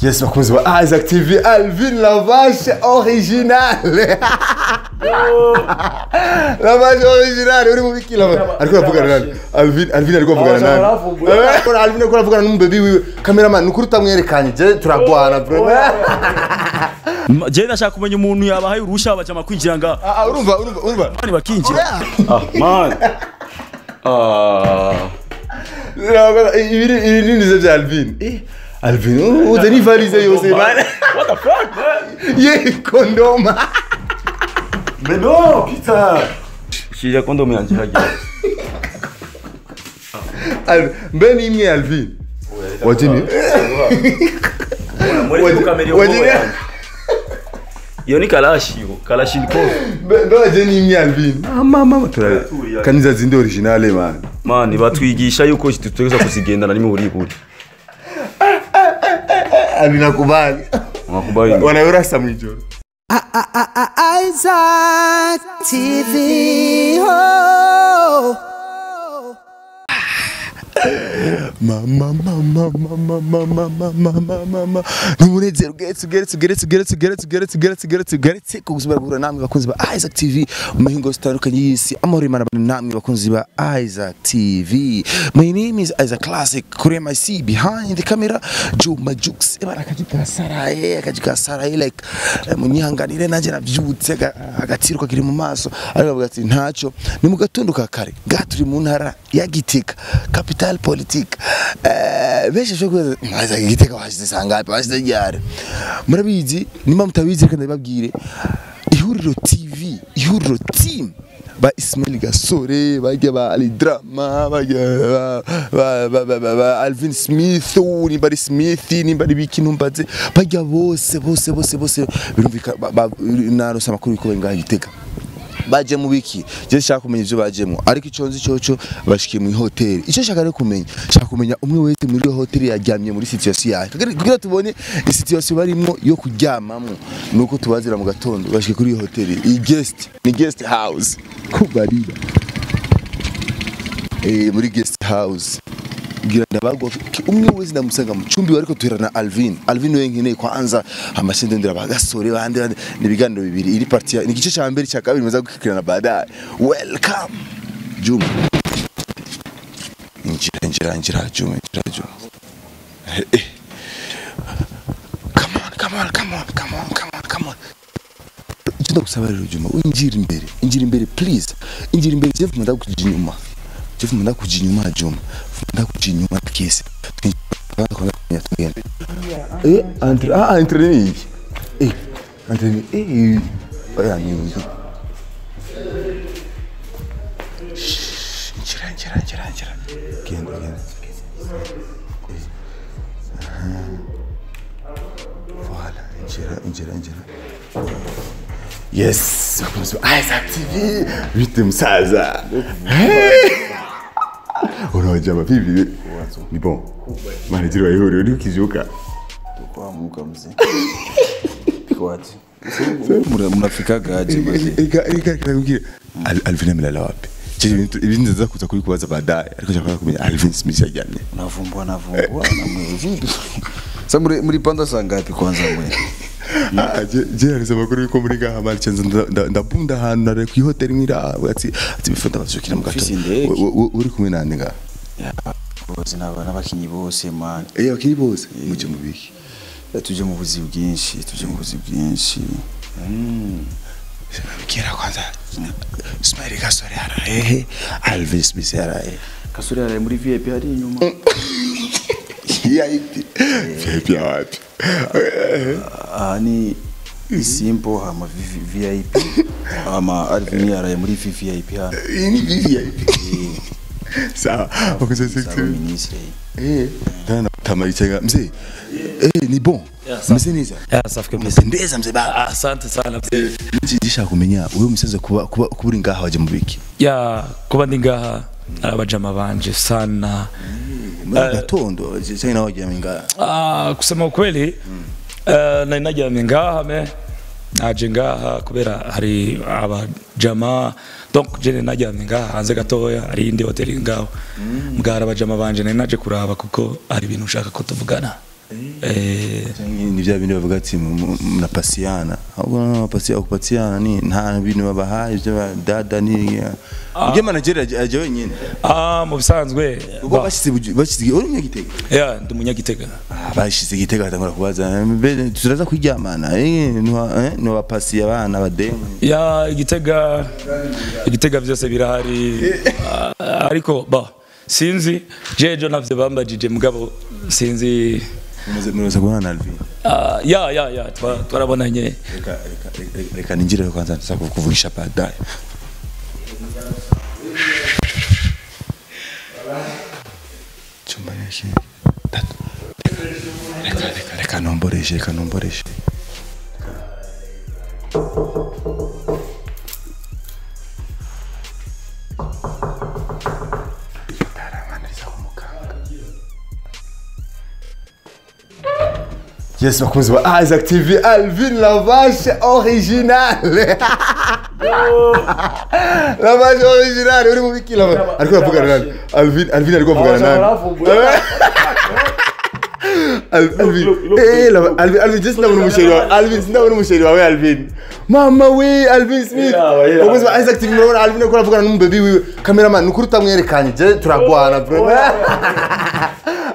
Yes, bakunzi ba Isaac TV, Alvin la vache originale. La vache originale, uri mubiki la vache. Ariko aravugana nani? Alvin ariko avugana nani? Alvin ariko aravugana n'umubebi wiwe. Cameraman, nukuri utamwerekanye, je turagwana bro. Je ndashaka kumenya umuntu yabahaye urusha abajama kwinjira nga. Ah, urumva. Mani bakinjira. Ah, man. Ah. Ibi ni bya Alvin. Eh, Alvin, uzani valise yose man. What the fuck, man? Yeah, condom. Mais non, putain. Shira condom yanje hagiye. Mbe ni imwe Alvin. Wajini. Wajini. Iyo ni kalashi yo, kalashnikov. Mbe wajini imwe Alvin. Mama tura. Kaniza zinde originale man. Man, batwigisha yuko tutegeza kuzigendana ni muri buri. Alvin akubali. Akubali. Wanayorasa mwijoro. Isaac TV. Oh. Mama mama mama mama mama mama numunezero geretse kugusubira guhura namwe bakunzi ba Isaac TV mu mihingo zitandukanye y'isi. Amahoro y'Imana namwe bakunzi ba Isaac TV. My name is Isaac Classic kuri MIC, behind the camera Juma Jux. Ebara akajika saraye akajika saraye like munyihanganire nanje navyutse agatsiro kiri mu maso ariko bavuga ati ntaco ni mu gatondo ka kare gaturi mu ntara ya Gitega, capital politique. Benshi cyo kuza Gitega washize sangapi washize ryari murabizi nimba mutabizi reka ndababwire. Ihuriro TV, Ihuriro team ba Ismail Gasore, bajya ba Ali Drama, bajya ba Alvin Smith, nimba ari Smith nimba ari biki ntumbaze, bajya bose bose bose bose birumvika narose amakuru yuko bari ngaha Gitega baje mu biki. Je shaka kumenya ivyo bajemo, ariko ico nzi coco bashikiye mu hotel. Ico shaka rero kumenya, shaka kumenya umwe wese muri iyo hotel yaryamye muri situation yahe, kugira tubone situation barimo yo kuryamamo nuko tubazira mu gatondo. Bashikiye kuri iyo hotel, iyi guest ni guest house kubarira muri guest house ngira ndabagwa umwe wese ndamusanga mu cumbi ariko tuhera na Alvin. Alvin we nkeneye kwanza amashende ndira bagasore bande ni biganiro bibiri iri party ni gice ca mbere ca kabiri muza gukikirana baadaye. Welcome Juma. Injira Juma, injira Juma. Come on come on come on come on come on come on. Icyo gusaba rero Juma, injira imbere please. Injira imbere Jeff ndakuja inyuma. Jeff ndakuja inyuma Juma. Ndakuja inyuma kese. Entre entre ni iki? Entre ni oya ni injira. Genda. Voilà, injira. Yes, Isaac TV. Bite musaza. Unaojama vipi? Ni bon. Manejeri wa Ihuriro uri ukijuka. Tukwamuka mzee. Kwaje? Mnafikaga aje mzee? Eka nakubwira Alvin amelala wapi? Ibintu nza kuza kubikubaza baadaye ariko nshaka kumenya Alvin Smith yaryamye. Navumbwa na mwe. Sasa muri panda saa ngapi kwanza mwe? Je arisa makuru yuko muri gaha mali chenza ndabunda ahantu nare ku hotel mwira ati bifata bazukira mu gato. Uri kumwe nande nga? Bose n'abakinyi bose man. Abakinyi bose muje mubiki. Tuje mu buzi bwinshi, Kira kwanza Ismail Gasore arahe, Alvin Smith arahe. Gasore arahe muri VIP hari inyuma. VIP. VIP wapi? Ni simple hama VIP. Ama Alvin arahe muri VIP hano. Ni VIP. Sawa. Ministre. Tana tamaichega mzee. Ni bon. Mzee neza. Safi kabisa. Ndeza mzee baba. Asante sana mzee. Nje kumenya wewe musaza kuba kuburi ngaha waje mubiki. Ya kuba ndi ngaha arabajama banje sana. Muri gatondo cyane nawe waje ngaha. Kusema ukweli nari najyamye ngaha me naje ngaha kubera hari abajama donc je najyamye ngaha hanze gatoya hari indi hotel ngaho mbwara abajama banje nari naje kuraba kuko hari ibintu ushaka ko tuvugana. Ni vya bindi bavuga ati mnapasiana. Ahubwo pasia kupatiana ni nta bintu babahaye ibyo dada ni ujye manager aje wenyine. Mu bisanzwe ubwo bashize uri Munyagitega. Yeah, ndi Munyagitega. Bashize Gitega batangura kubaza turaza kwiryamana no bapasiye abana bademu. Ya Igitega byose birahari ariko ba sinzi jejo navyo bambajije mugabo sinzi. Mumaze kubona na Alvin? Ya twarabonanye. Reka ninjire kwanza nza kuvugisha baadaye. Chumba nishi. Tatu. Reka nomboreshe, reka nomboreshe. Yes, bakunzi ba Isaac TV, Alvin la vache originale. La vache originale, uri mubiki la vache. Ariko avugana nani? Alvin ariko avugana nani? Alvin. Alvin just ndabona umusheri wawe. Alvin ndabona umusheri wawe Alvin. Mama we Alvin Smith. Bakunzi ba Isaac TV murabona Alvin ariko avugana n'umubebi wiwe. Cameraman nukuri utamwerekanye je turagwana bro.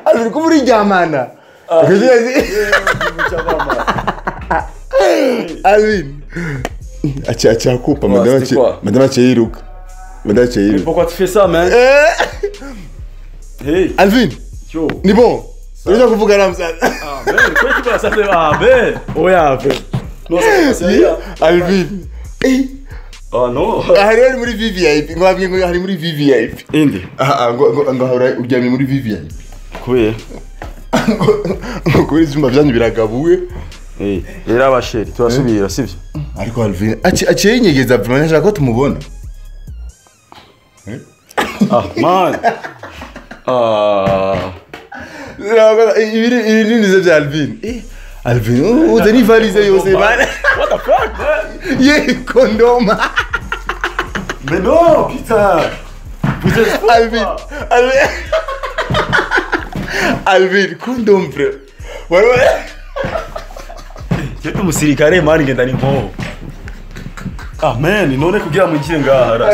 Alvin kumuri ryamana. Alvin, acha coupe, madame Cheirouk. Madame Cheirouk. Pourquoi tu fais ça, man? Hey. Alvin. Yo. Ni bon. Tu veux que ça? Ah, ben, quoi tu vas ça fait ah ben. Ouais, ben. Non, ça c'est Alvin. Eh. Oh non. Hari muri VVIP, ngo abye ngo hari muri VVIP. Indi. Ah ngo ngo hari uryamye muri VVIP. Kubera ngo ivyumba byanyu biragabuwe. Era abasheri turasubira sivyo? Ariko Alvin aciye yinyegeza vraiment ashaka ko tumubona. Ah man. Ah. Ibiri ni bya Alvin. Alvin uzani valise yose man. What the fuck man? Ye condom. Mais non putain. Vous êtes fou. Alvin. Alvin. Alvin condom bro. Wewe Jewe umusirikare man ngenda ni nkoho. Ah man, none kugira mugire ngaha ra.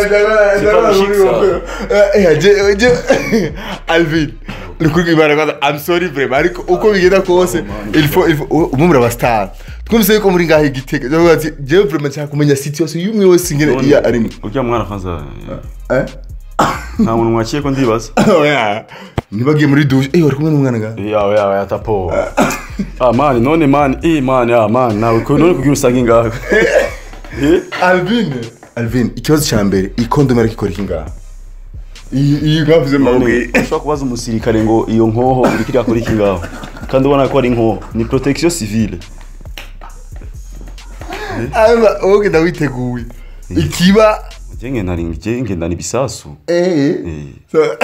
Alvin, nukuri ibara kwanza I'm sorry bro, ariko uko bigenda kose il faut umumura ba star. Twumvise yuko muri ngaha Igitega. Ndavuga ati jewe vraiment nshaka kumenya situation y'umwe wese ngene iya arimo. Ujya mwana kwanza. Nta muntu mwakiye ko ndibaza. Oya. Nibagiye muri douche. Uri kumwe n'umwana ngaha? Ya tapo. Ah man, none man, man, ah man, nawe none kugira usange ngaha. Alvin, ikibazo cya mbere, ikondom ariko ikora iki ngaha? Iyi ngavuze mabwe. Ushobora kubaza umusirikare ngo iyo nkoho iri kiri iki ngaho. Kandi ubona ko ari inkoho, ni protection civile. Aba oge ndawiteguye. Ikiba jenge nari bisasu. So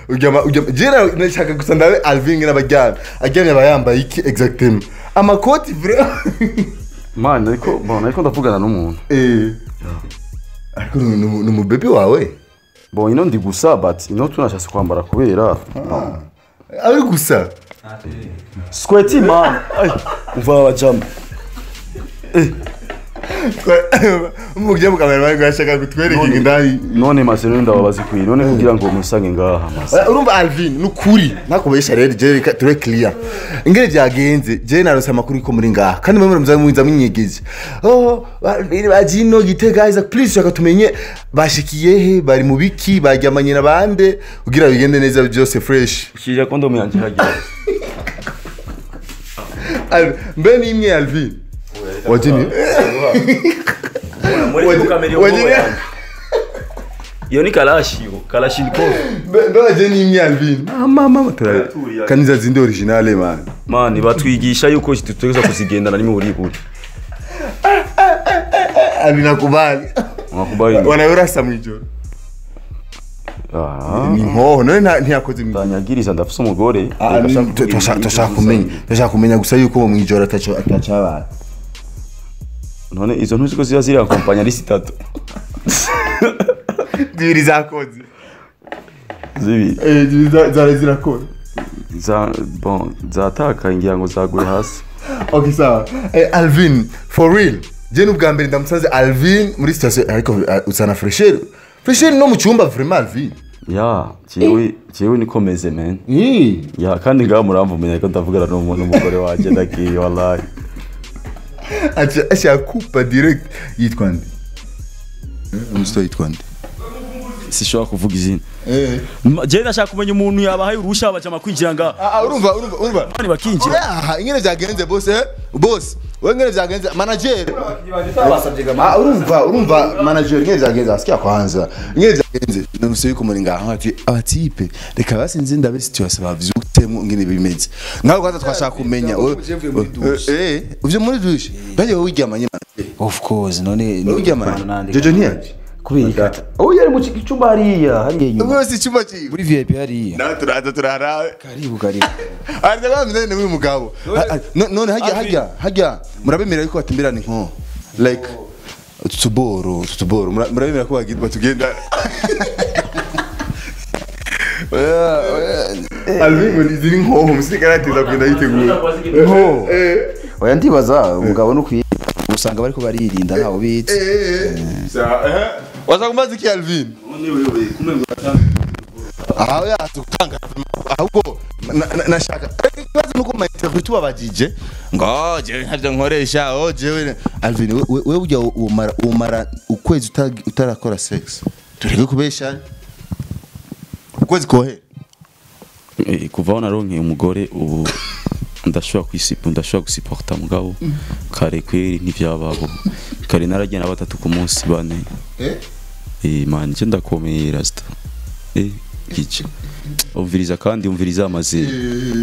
ujama jera nashaka gusa ndabe Alvin n'abajyana. Ajyanye abayambaye iki exactement. Amakoti vrai. Man, ariko bon, ariko ndavugana n'umuntu. Ariko ni umubebe wawe? Bon, ino ndi gusa but ino tunashaka kwambara kubera. Ari gusa. Squetti man. Ay, umva abajama. Umujye mu kamera bari gashaka kutwereka indani. None masero ndababazi kwi. None kugira ngo musange ngaha masa. Urumva Alvin nukuri nakubesha rero je ture clear. Ingere byagenze je narose amakuru ko muri ngaha kandi mwe muramuza mwiza munyegeje. Oh bajino Gitega Isaac please shaka tumenye bashikiye he bari mu biki baryamanye nabande kugira bigende neza byose fresh. Shija condom yanje hagiye. Mbe ni imwe Alvin. Wajini. Iyo ni kalashi yo, kalashnikov. Mbe wajini imwe Alvin. Mama kaniza zindi originale man. Man batwigisha yuko tutegeza kuzigendana nimi uri buri. Alvin akubali. Unakubali. Wanayora mwijoro. Ni nkoho none ntiyakoze ndanyagiriza ndafise umugore. Turashaka kumenya gusa yuko mwijoro atacabaye. None izo ntuzi ko ziba ziri akompanya ari zitatu. Zibiri zakoze. Zibiri. Zibiri zari zirakora. Za bon zatakaye ngira ngo zaguye hasi. Okay sawa. Alvin for real. Je n'ubwa mbere ndamusanze Alvin muri station ariko usana fresher. Fresher no mu cyumba vraiment Alvin. Ya, jewe nikomeze man. Ya kandi ngaho muramvumenya ko ndavugana n'umugore wanje ndagiye wallahi. Acha kupa direct yitwa nde? Umusto yitwa nde? Sishobora kuvuga izina. Je ndashaka kumenya umuntu yabahaye urusha abajama kwinjira nga. Urumva. Bani bakinjira. Ingene byagenze boss boss. Wewe ngene byagenze manager. Urumva manager ngene byagenze asikia kwanza. Ngene byagenze numvise yuko muri ngaho ati abatipe reka basinze ndabe situation bavyutemo ngene bimeze. Ngaho kwanza twashaka kumenya uvyo muri douche. Baje wowe uryamanye manager. Of course none uryamanye. Jojo ntiyaje. Kubera oh yari mu cyumba hariya inyuma. Ubwo si cyumba cyiwe. Muri VIP hariya. Nawe turaza turarawe. Karibu. Ariko bameze n'uyu mugabo. None hajya murabemera yuko batemberana inko. Like tutuboro murabemera ko batugenda. Alvin ngo iziri nkoho musirikare ateza kugenda yitegura. Nko. Oya ndibaza umugabo no kwiye usanga bariko baririnda ntawo bitse. Waza kumaza iki Alvin? Aho yatutanga ahubwo nashaka ikibazo nuko ma interview tubabajije ngo jewe ntavyo nkoresha oh jewe Alvin wewe ujya umara ukwezi utarakora sex tureke kubesha ukwezi kohe kuva aho naronkeye umugore ubu ndashobora gusiporta mugabo kare kweri ntivyabaho kare naragenda batatu ku munsi bane man je ndakomeye rasta gice umviriza kandi umviriza amaze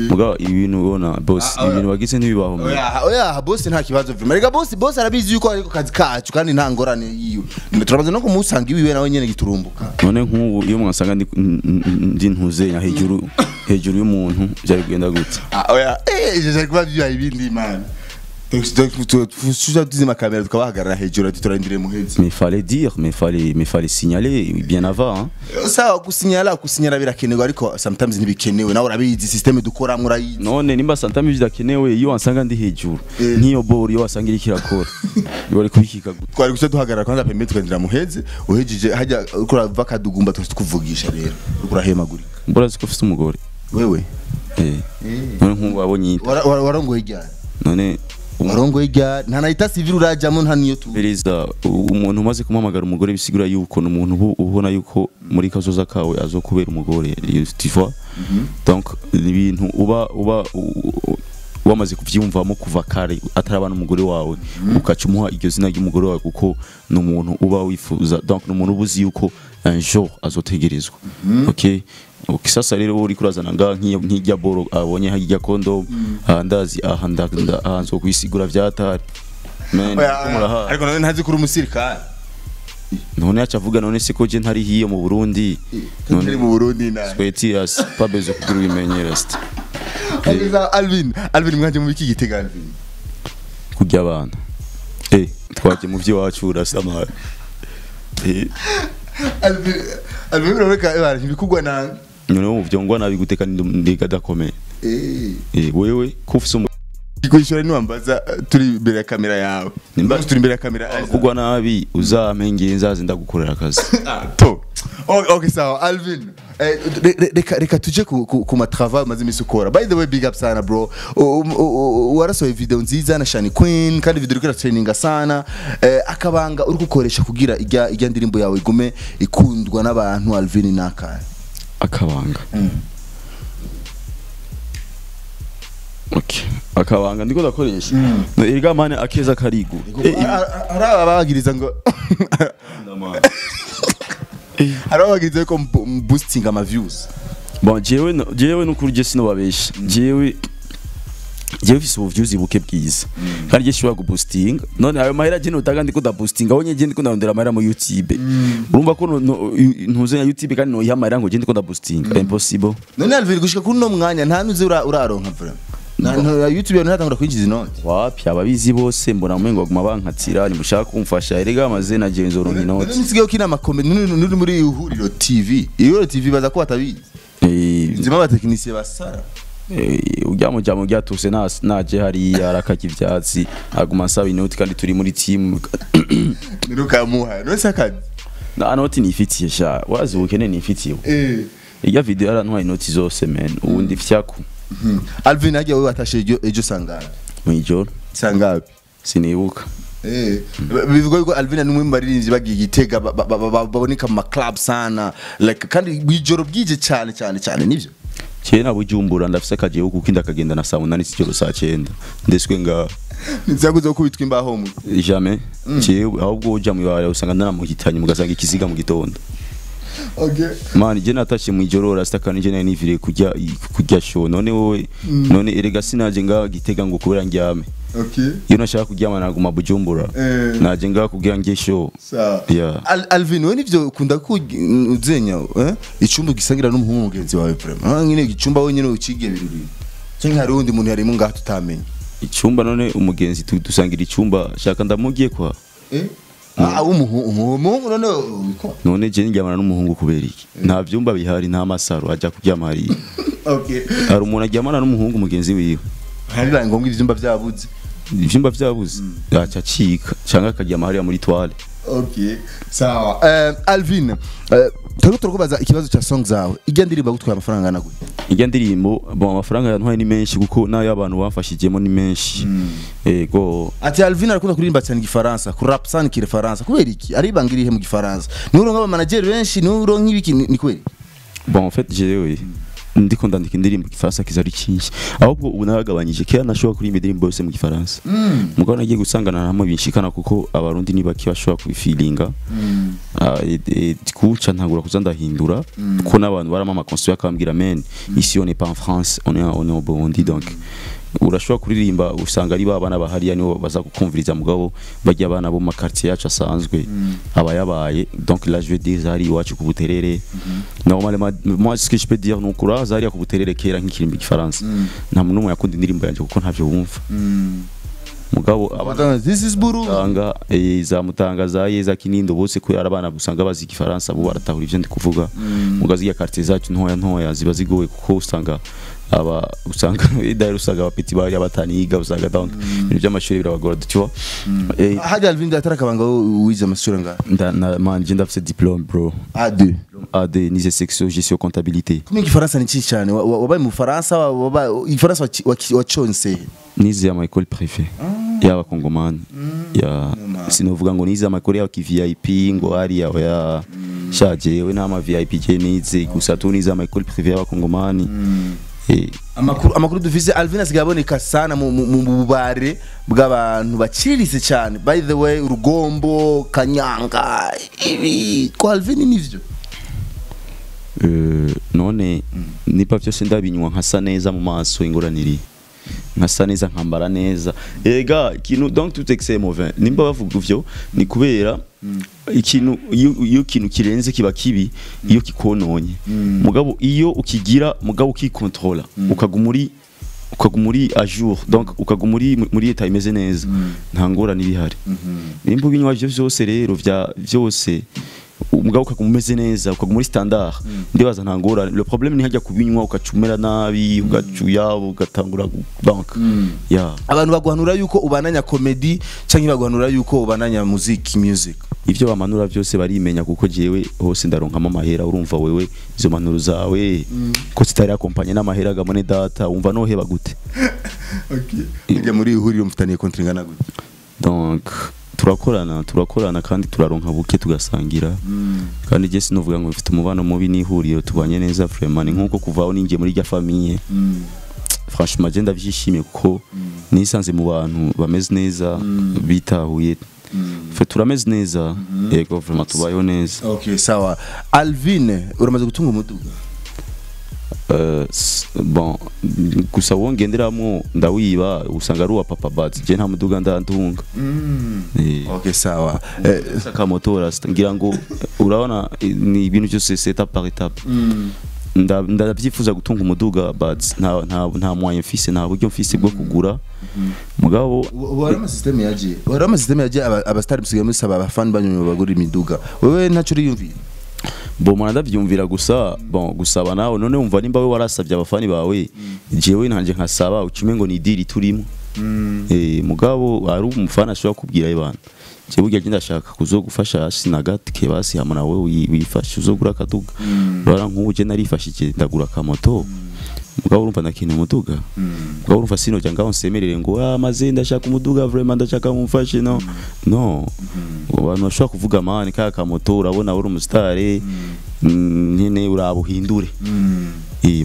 mugabo ibintu ubona boss ibintu bagize ntibibaho. Oya boss nta kibazo vima rega boss arabizi yuko ariko kazi kacu kandi nta ngorane yiwe turamaze no kumusanga iwiwe nawe nyene giturumbuka. None nk'ubu iyo mwasanga ndi ntuze ya hejuru y'umuntu byari kugenda gute? Oya je kuba bya ibindi man donc tuzima kamera tukabahagarara hejuru ati turarindire muhezi. Mais fallait dire, mais fallait signaler bien avant hein. Sawa gusinyala birakenewe ariko sometimes ntibikenewe nawe urabizi system dukora murayizi. None nimba sometimes bidakenewe iyo wansanga ndi hejuru nkiyo bor iyo wasanga iri kirakora bari kubikika gute? Twari gusa duhagarara kwanza pembe tukandira muhezi uhejije hajya ukora vakadugumba tukuvugisha rero urahemagurika. Mbora ziko ufite umugore wewe none nkubu abonye warongoye ryari? None warongoye ryari? Nta nahita civil urajamo nta niyo tu. Perezida umuntu umaze kumuhamagara umugore bisigura yuko n'umuntu ubona yuko muri kazoza kawe azokubera umugore tu vois. Donc ibintu uba wamaze kuvyumvamo kuva kare atarabana umugore wawe ukaca umuha iryo zina ry'umugore wawe kuko n'umuntu uba wifuza donc n'umuntu ubuzi yuko un jour azotegerezwa. Okay. Sasa rero uri kurazana nga nk'ijya boro abonye hajya kondo andazi ahanda ahanzo kwisigura vyatari men muraha ariko none ntazi kuri umusirikare none acavuga none siko je ntari hiyo mu Burundi none mu Burundi na Swetias pas besoin kugira ibimenyereza. Alvin mwaje mu biki gitega Alvin kurya abana twaje mu vyo urasama Alvin urabeka ibara bikugwa na none mu vyo ngwa nabi guteka ndiga dakomeye wewe kufise kwishura ni wambaza turi imbere ya kamera yawe nimba turi imbere ya kamera kugwa nabi uzamengeye nzaze ndagukorera akazi to. Okay sawa Alvin reka tuje ku matrava maze imisi ukora. By the way big up sana bro warasohoye video nziza na Shani Queen kandi video iriko iratraininga sana akabanga uri gukoresha kugira ijya ndirimbo yawe igume ikundwa n'abantu Alvin naka akabanga. Okay akabanga ndiko ndakoresha erega mane akeza karigu arababagiriza ngo arababagiriza ko boosting ama views. Bon jewe nukuri je sinobabesha jewe mfise ubu views buke bwiza kandi je shobora guboosting none ayo mahera je notanga ndiko ndaboosting aho nye je ndiko ndarondera amahera mu YouTube urumva ko ntuze ya YouTube kandi no amahera ngo je ndiko ndaboosting impossible. None Alvin gushika kuri no mwanya nta nuze uraronka vraiment na YouTube yawe ntatangura kwinjiza inoti wapi ababizi bose mbona mwengo baguma bankatira ni mushaka kumfasha erega amaze na je nzoronka inoti none nsigaye ukina ama comedy nuri muri Ihuriro TV Ihuriro TV baza ko batabizi Ushizemo abatekinisiye basara. Ujya mu jamo ryatuse naje hariya arakaka ivyatsi aguma asaba inoti kandi turi muri team. Nirukamuha none se akazi Nta noti nifitiye sha, wazi ubukene nifitiye. Irya video yarantwaye inoti zose man, ubundi fyaku. Alvin hagiye wewe watashe ejo sangapi? Mwijoro Sangapi? Sinibuka. Bivuga yuko Alvin ni umwe mu baririmbyi bagiye Gitega baboneka mu club sana like kandi mwijoro bwije cyane cyane cyane nivyo. Kera Bujumbura ndafise akagiye kuko indakagenda na saa 8 z'ijoro saa 9 ndeswe nga nzaguze kubitwa imbaho mu jamais. Jewe ahubwo uja mwibara usanga naramuhitanye mugasanga ikiziga mu gitondo. Okay. Man je natashe mwijoro rasta kandi je nari nivire kujya show none wowe none erega sinaje nga Gitega ngo kubera ndyame. Okay. Iyo nashaka kuryama naguma Bujumbura. Naje nga kugira nge show. Sawa. Yeah. Alvin we nivyo ukunda kuzenya icumba gisangira n'umuhungu mugenzi wawe vraiment. Nyine icumba wenyine ucigiye biruri. Cyangwa hari undi muntu yarimo ngaha tutamenye. Icumba none umugenzi dusangira icumba shaka ndamugiye kwa. Umuhungu none uko. None je ndyamana n'umuhungu kubera iki? Nta vyumba bihari nta masaro aja kuryama hariya. Okay. Hari umuntu aryamana n'umuhungu mugenzi wiwe. Hari bibaye ngombwa ivyumba vyabuze. Ivyumba vyabuze. Aca acika cyangwa akaryama hariya muri toile. Okay. Sawa. Alvin, turiko turakubaza ikibazo cha song zawe. Ijya ndirimbo gutwara amafaranga angana gute? Ijya ndirimbo bon amafaranga yantwaye ni menshi kuko nayo abantu bamfashijemo ni menshi. Ego. Ati Alvin arakunda kuririmba cyane igifaransa, ku rap sana igifaransa. Kubera iki? Aribanga irihe mu gifaransa? Niwe aba manager benshi, niwe nk'ibiki ni kubera? Bon en fait jewe ndiko ndandika indirimbo igifaransa kizari cyinshi. Ahubwo ubu naragabanyije kera nashobora kuririmba indirimbo yose mu gifaransa. Mugabo nagiye gusangana hamwe binshikana kuko abarundi ni baki bashobora kubifilinga. Kuca ntangura kuza ndahindura kuko n'abantu barama ama conseil akambwira men ici on n'est pas en France, on est au Burundi donc urashobora kuririmba usanga ari babana bahariya nibo baza kukumviriza mugabo bajya abana bo mu quartier yacu asanzwe abayabaye donc là je veux dire zari iwacu ku Buterere. Normalement moi ce que je peux dire nuko uraza hariya ku Buterere kera nk'ikirimba igifaransa nta muntu n'umwe yakunda indirimbo yanjye kuko ntavyo wumva. Mugabo abana this is Burundi tanga za Mutanga za Yeza Kinindo bose ko arabana gusanga bazi igifaransa bo baratahura ivyo ndi kuvuga. Mugazi ya quartier zacu ntoya ntoya ziba zigoye kuko usanga aba usanga dairo usanga abapeti bari abataniga usanga donc ibintu by'amashuri birabagora tu vois. Hajya Alvin ndataraka wize amashuri nga nda manje ndafise diplôme bro. A2 AD nize section gestion comptabilité. Kumwe igifaransa ni cyinshi cyane wabaye mu Faransa wabaye igifaransa waconse nize ama école privée y'aba Kongomani ya sinovuga ngo nize ama école ya VIP ngo ari ya ya shaje we nama VIP je nize gusa tu nize ama école privée y'aba Kongomani. Amakuru dufise Alvin asigaye aboneka sana mu bubare bw'abantu baciriritse cyane by the way urugombo kanyanga ibi kwa Alvin nivyo. None nipa byose ndabinywa nkasa neza mu maso ingoraniri nkasa neza nkambara neza ega ikintu donc tout excès mauvais nimba bavuga ivyo ni kubera ikintu iyo kintu kirenze kiba kibi iyo kikononye mugabo iyo ukigira mugabo ukikontrola ukagumuri à jour donc ukagumuri muri eta imeze neza nta ngorane ibihari nimba ubinywa ivyo vyose rero vya vyose umugabo ukagumeze neza ukagumuri standard ndibaza nta ngorane. Le problème ni hajya kubinywa ukacumera nabi ugacuya ugatangura donc ya abantu baguhanura yuko ubananya comedy canke baguhanura yuko ubananya music ivyo bamanura byose barimenya kuko jewe hose ndaronkamo amahera urumva wewe izo manuro zawe ko zitari accompagné n'amahera gamone data umva noheba gute. Okay. Ujya muri ihuriro mfitaniye contre ingana gute? Donc turakorana kandi turaronka buke tugasangira kandi je sinovuga ngo mfite umubano mubi n'ihuriro tubanye neza vraiment ni nkuko kuvaho ningiye muri rya famille franchement je ndavyishimiye kuko nisanze mu bantu bameze neza bitahuye fe turameze neza yego vraiment tubayeho neza. Okay sawa. Alvin uramaze gutunga umuduga? Bon gusa wongenderamo ndawiba usanga ari uwa papa but je nta muduga ndantunga. Okay sawa. Saka motora ngira ngo urabona ni ibintu byose c'est étape par étape. Ndavyifuza gutunga umuduga but nta moyen mfise nta buryo mfise bwo kugura mugabo wari ama system yaje wari ama system yaje abastar musigaye musaba abafan banyu bagura imiduga wewe ntaco uriyumvira? Bon mwana ndavyumvira gusa bon gusaba nawe none umva nimba we warasavye abafani bawe jewe nanje nkasaba ucume ngo ni deal turimo. Mugabo ari umufana ashobora kubwira ibana je burya je ndashaka kuzogufasha sinagatike basi hamwe nawe wifashe uzogura akaduga bara nk'ubu je narifashije ndagura akamoto mugabo urumva ndakintu umuduga mugabo urumva sinoja ngaho nsemerere ngo ah maze ndashaka umuduga vraiment ndashaka mumfashe no no abantu bashobora kuvuga mani ka kamoto urabona uri umusitare nyene urabuhindure.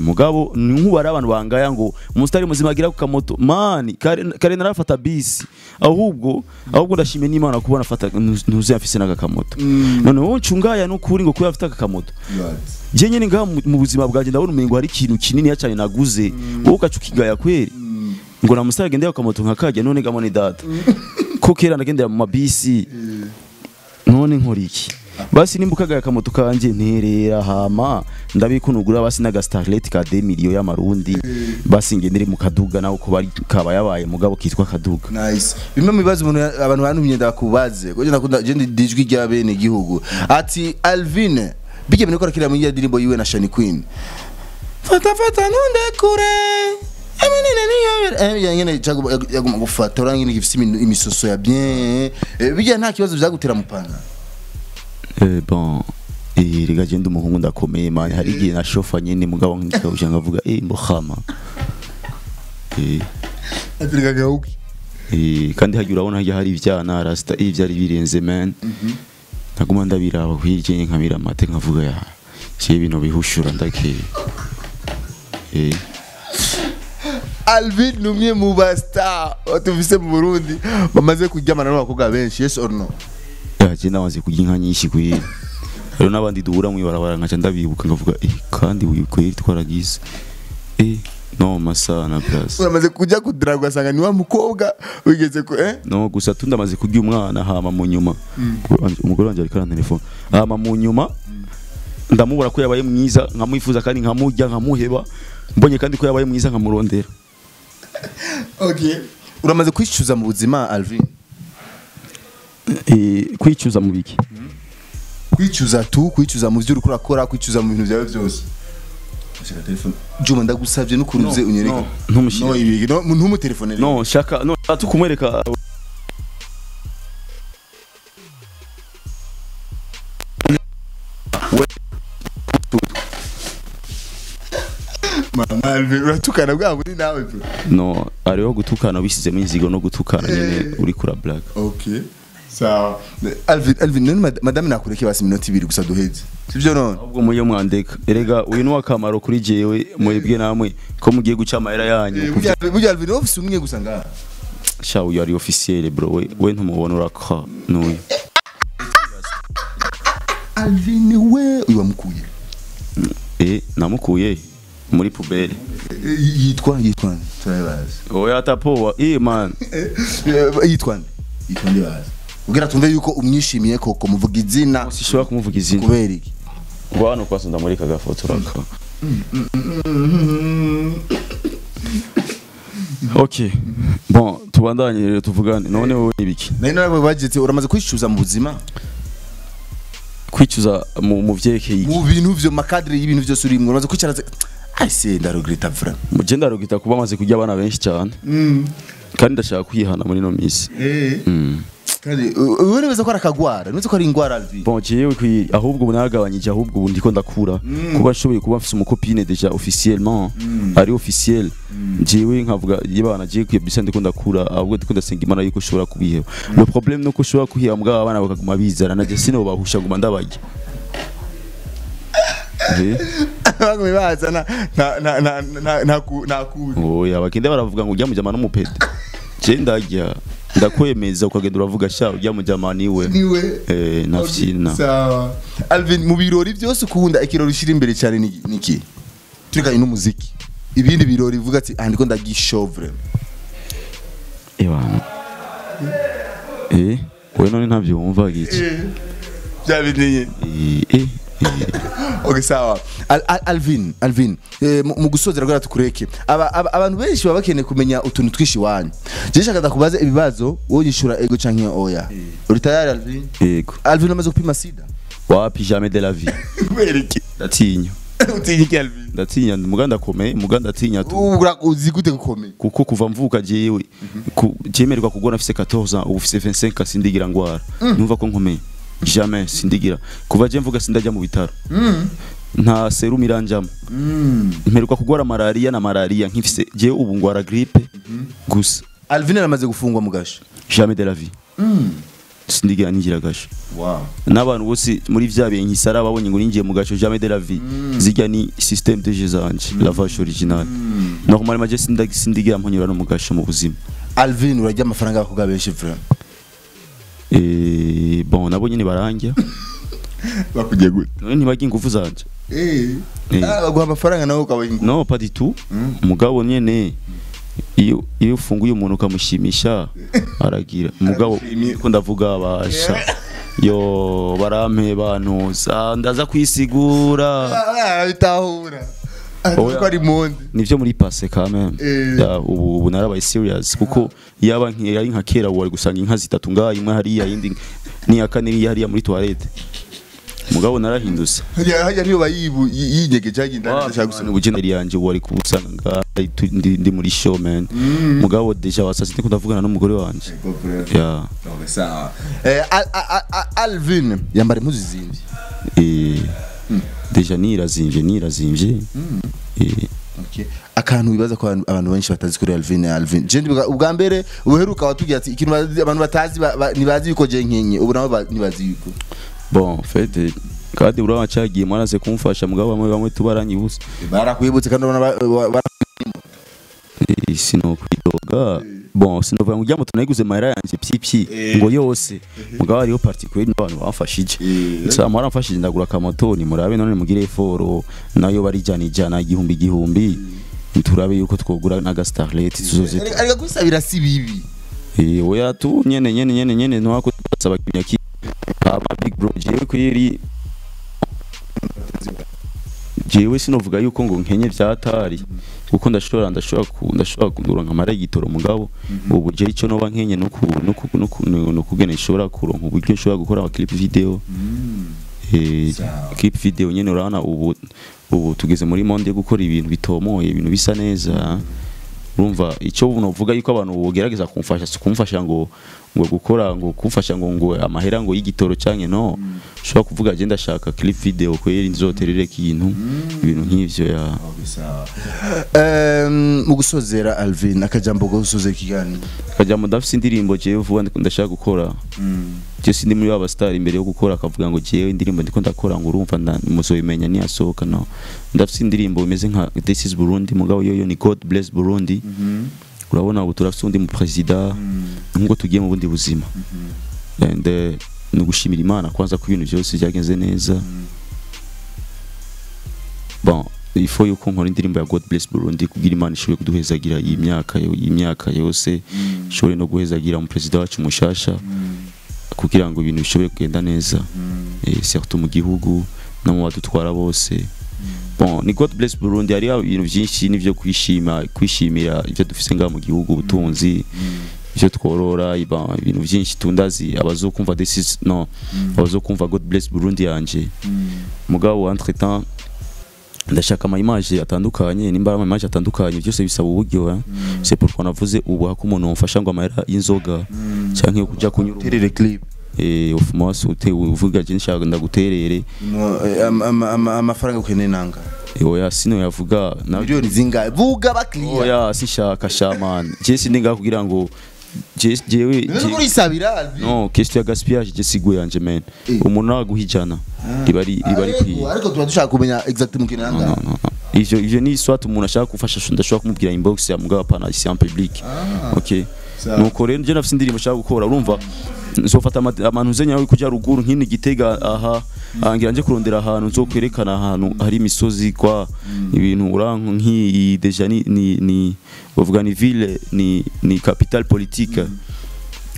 Mugabo nkubara abantu bangaya ngo umusitari muzima agira ku kamoto mani kare narafata bisi ahubwo ndashimye n'Imana kubona afata ntuze afise n'aka kamoto none wowe ncungaya n'ukuri ngo kuba afite aka kamoto je nyene ngaha mu buzima bwanje ndabona umengo hari ikintu kinini cyane naguze wowe ukacukigaya kweri ngo na musitari agendera ku kamoto nkakajya none gamone data ko kera nagendera mu mabisi none nkora iki basi nimba ukagaya akamoto kanje nterera hama ndabikunugura basi naga starlet ka 2 million y'amarundi basi ngendere mu kaduga nawe ko bari kaba yabaye mugabo kitwa kaduga. Nice. Bimwe mu bibazo abantu bantumye ndakubaze ko nakunda je ndijwi rya bene gihugu ati Alvin bijye bintu ko kira mu ndirimbo yiwe na Shani Queen fata fata nunde kure emenene niyo nyene yaguma gufata urangine gifise imisoso ya bien bijye nta kibazo byagutera mupanga. Bon rega je ndi umuhungu ndakomeye man hari igihe nashofa nyene mugabo nkikabuje ngavuga mbohama atirega gauki kandi hagiye urabona hagiye hari ivyana rasta ivyari birenze man naguma ndabiraba kwirye nkamira amate nkavuga ya je ibintu bihushura ndake. Alvin numwe mu ba star tuvise mu Burundi bamaze kuryamana n'abakobwa benshi yes or no? Je nabanze kurya inka nyinshi kweri rero nabandi duhura mu ibarabara nkaca ndabibuka ngavuga kandi uyu kweri twaragize no masana plus uramaze kujya kudraga ugasanga ni wa mukobwa wigeze ku no gusa tundamaze kurya umwana hama mu nyuma umugore wanje ariko arantelefone hama mu nyuma ndamubura ko yabaye mwiza nkamwifuza kandi nkamurya nkamuheba mbonye kandi ko yabaye mwiza nkamurondera. Okay, uramaze kwicuza mu buzima Alvin? Kwicuza mu biki? Kwicuza tu kwicuza mu byo uriko urakora kwicuza mu bintu byawe byose. Shaka telefone Juma ndagusavye n'ukuruze unyereke. Ntumushire. No ibiki no ntumutelefone. No shaka no tukumwereka Mama Alvin uratukana bwa muri nawe bro. No ariho gutukana bisizemo inzigo no gutukana nyene uri kura black. Okay. Sawa. Alvin none madame nakureke basi minota 2 gusa duheze. Sivyo none? Ahubwo muye mwandeka. Erega uyu ni wakamaro kuri jewe mwebwe namwe ko mugiye guca amahera yanyu. Burya Alvin office umwe gusa ngaha. Sha uyu ari officiel bro we ntumubona uraka nuyu. Alvin we uyu wamukuye. Namukuye muri poubelle. Yitwa turabazi. Oya atapoa man. Yitwa ndibaza. Ugira tumve yuko umwishimiye koko muvuga izina. Sishobora kumuvuga izina. Kubera iki? Bwana kwasa ndamurika gafoto raka. Okay. Bon, tubandanye rero tuvugane. None wowe nibiki? Nari narawe bageze uramaze kwicuza mu buzima? Kwicuza mu vyerekeye iki? Mu bintu vyo makadre y'ibintu vyose urimwe uramaze kwicara ai se ndaregreta vraiment. Muje ndaregreta kuba amaze kurya abana benshi cyane. Kandi ndashaka kwihana muri no misi. Kandi ubu nibaza ko arakagwara nibaza ko ari ingwara Alvin. Bon jewe kwiri ahubwo ubu naragabanyije ahubwo ubu ndiko ndakura kuba nshoboye kuba mfise umukopine déjà officiellement ari officiel jewe nkavuga yibana je kwibisa ndiko ndakura ahubwo ndiko ndasenga Imana yuko ushobora kubiheba. Le problème nuko ushobora kuheba mbwa abana bakaguma bizana naje sino bahusha nguma ndabarya. Bagumye bazana na na na na na ku. Oya bakinde baravuga ngo ujya mujama n'umupete. Je ndarya ndakwemeza ukagenda uravuga sha ujya mujama niwe. Niwe. Nafyina. Sawa. Alvin mu birori byose ukunda ikirori ushira imbere cyane niki? Turikanye n'umuziki. Ibindi birori uvuga ati ah ndiko ndagishovre. Ewana. We none ntavyo wumva giki. Bya binye. Okay sawa. Alvin mu gusozera rwa tukureke. Abantu benshi baba bakeneye kumenya utuntu twishi wanyu. Je shaka ndakubaze ibibazo wowe yishura ego canke oya. Uri tayari Alvin? Yego. Alvin amaze gupima sida? Wapi, jamais de la vie. Kubera iki? Ndatinya. Utinya iki, Alvin? Ndatinya muganda akomeye, muganda atinya tu. Ura uzi gute gukomeye? Kuko kuva mvuka jewe jemererwa kugora mfise 14 ans, ubu mfise 25, sindigira ngwara. Numva ko nkomeye. Jamais sindigira. Kuva je mvuga sindajya mu bitaro. Nta serum iranjamo. Mperuka kugwara malaria na malaria nkifise jewe ubu ngwara grippe gusa. Alvin aramaze gufungwa mu gasho. Jamais de la vie. Sindigira ninjira gasho. Wow. N'abantu bose muri vya bihe nkisara babonye ngo ninjiye mu gaco, jamais de la vie. Zijya ni système de jeu zanje, la vache originale. Normalement je sindigira mponyora no mu gasho mu buzima. Alvin, urarya amafaranga y'abakobwa benshi vraiment. Bon, nabo nyene barangya. Bakugiye gute? None ntibarya ingufu zanje. Ah, baguha amafaranga nawe ukabaha ingufu. Non, pas du tout. Mugabo nyene iyo ufunguye umuntu ukamushimisha aragira. Mugabo ko ndavuga basha. Yo barampe bantuza ndaza kwisigura. Ah, bitahura. Oya. Ko ari monde. Nivyo muri passé quand même. Ya, ubu narabaye serious kuko yaba ari nka kera wari gusanga inka zitatu ngaha, imwe hariya, iyindi ni ya kane iri hariya muri toilette. Mugabo narahindutse. Hajya niyo bayibu yinyegeje hajya ndashaka gusoma. Ubugeni yanje wari kubusanga ngaha ndi muri show man. Mugabo déjà wasasi ndiko ndavugana n'umugore wanje. Ya. Okay, sawa. Alvin yambara impuzu zimvye. Déjà nirazimvye. Okay. Akantu wibaza ko abantu benshi batazi kuri Alvin. Alvin, je ndibuka ubwa mbere uheruka watubwiye ati ikintu abantu batazi ntibazi yuko je nkenye, ubu nabo ntibazi yuko. Bon, en fait kandi urabona cyagiye mwaraze kumfasha mugabo bamwe bamwe tubaranyibutse. Barakwibutse kandi urabona Sino kwidoga. Bon, sinovuga ngo ujya moto nayiguze mahera yanje pyi ngo yose. Mugabo hariho particulier n'abantu bamfashije. Nsa mwaramfashije ndagura akamoto, ni murabe none mugire effort nayo barijana ijana igihumbi igihumbi. Turabe yuko twogura naga starlet tuzoze. Ariko gusabira si bibi. Oya tu nyene nyene nyene nyene ntwako basaba kimya ki. Aba big bro jewe kwiri jewe sinovuga yuko ngo nkenye vyatari kuko ndashobora kuronka amara y'igitoro mugabo ubu je ico noba nkenye no kugena ishobora kuronka uburyo nshobora gukora ama clip video. Clip video nyene urabona ubu tugeze muri monde yo gukora ibintu bitomoye, ibintu bisa neza. Urumva icyo unovuga yuko abantu bogerageza kumfasha si kumfasha ngo gukora ngo kumfasha ngo amahera ngo y'igitoro canke no ushobora kuvuga je ndashaka clip video kweri nzoterere kintu ibintu nk'ivyo ya. Mu gusozera Alvin, akajambo gusozera ikiganiro. Akajambo ndafise indirimbo jewe vuba ndashaka gukora. Je sindi muri aba star imbere yo gukora akavuga ngo jewe indirimbo ndiko ndakora ngo urumva muzoyimenya niyasohoka. No, ndafise indirimbo imeze nka This is Burundi mugabo yoyo ni God bless Burundi. Urabona ubu turafise undi mu president nkuko tugiye mu bundi buzima. And ni gushimira Imana kwanza ku bintu byose byagenze neza. Bon, il faut yuko nkora indirimbo ya God bless Burundi kugira Imana ishobore kuduhezagira iyi myaka yose, ishobore no guhezagira mu president wacu mushasha kugira ngo ibintu bishobore kugenda neza. Surtout mu gihugu no mu badutwara bose. Bon, ni God bless Burundi hari ibintu byinshi nivyo kwishimira ibyo dufise ngaha mu gihugu, ubutunzi ibyo tworora, ibintu byinshi tundazi abazokumva this is no abazokumva God bless Burundi yanje. Mugabo entre temps ndashaka ama image atandukanye, nimba ama image atandukanye byose bisaba uburyo. C'est pourquoi navuze ubu hako umuntu wamfasha ngo amahera y'inzoga canke kuja kunyura terere clip of mass ute uvuga je nshaka ndaguterere amafaranga ukeneye nanga. Oya sino yavuga na miliyoni zingahe vuga bakliya. Oya sishaka shaman je sindi ngaho kugira ngo jewe urisabira. No, question ya gaspillage je sigo yanje men. Umuntu aguhijana riba ari kwiye. Ariko tuba dushaka kumenya exactement ukeneye nanga. No. Ivyo ni soit umuntu ashaka gufasha ndashobora kumubwira inbox ya mugabo pana ici en public. Okay. Nuko rero je nafise indirimbo nshaka gukora urumva nzofata abantu nzenya yo kuja ruguru nkini Gitega aha angira nje kurondera ahantu nzokwerekana ahantu hari imisozi kwa ibintu uranko nki deja ni bavuga ni ville ni capitale politique.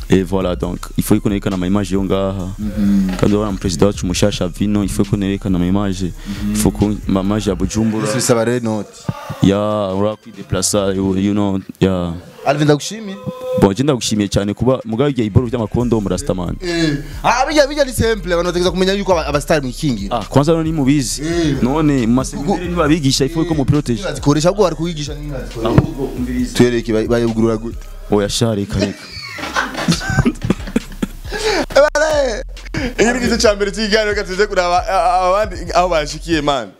Et voilà, donc il faut qu'on ait ma image yo ngaha. Kandi wana president wacu mushasha vino, il faut qu'on ait ma image. Il faut qu'on ma image ya Bujumbura. C'est ça va note. Ya ura kwideplacer you know ya. Alvin ndagushimiye. Bon, je ndagushimiye cyane kuba mugabo igihe iboro by'amakondomu rastaman. Ah, bijya ni simple, abantu bategeza kumenya yuko abastar mwikingira. Ah, kwanza none mubizi none mu maseminari nibabigisha ifu ko mu protege. Bazikoresha ahubwo bari kuyigisha nyine bazikoresha. Ahubwo umvirize. Tuyereke bayugurura gute. Oya sha, reka reka. Iki ni igice cya mbere cy'ikiganiro, reka tuze kuraba abandi aho bashikiye man.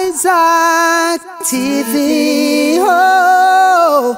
Isaac TV. Oh.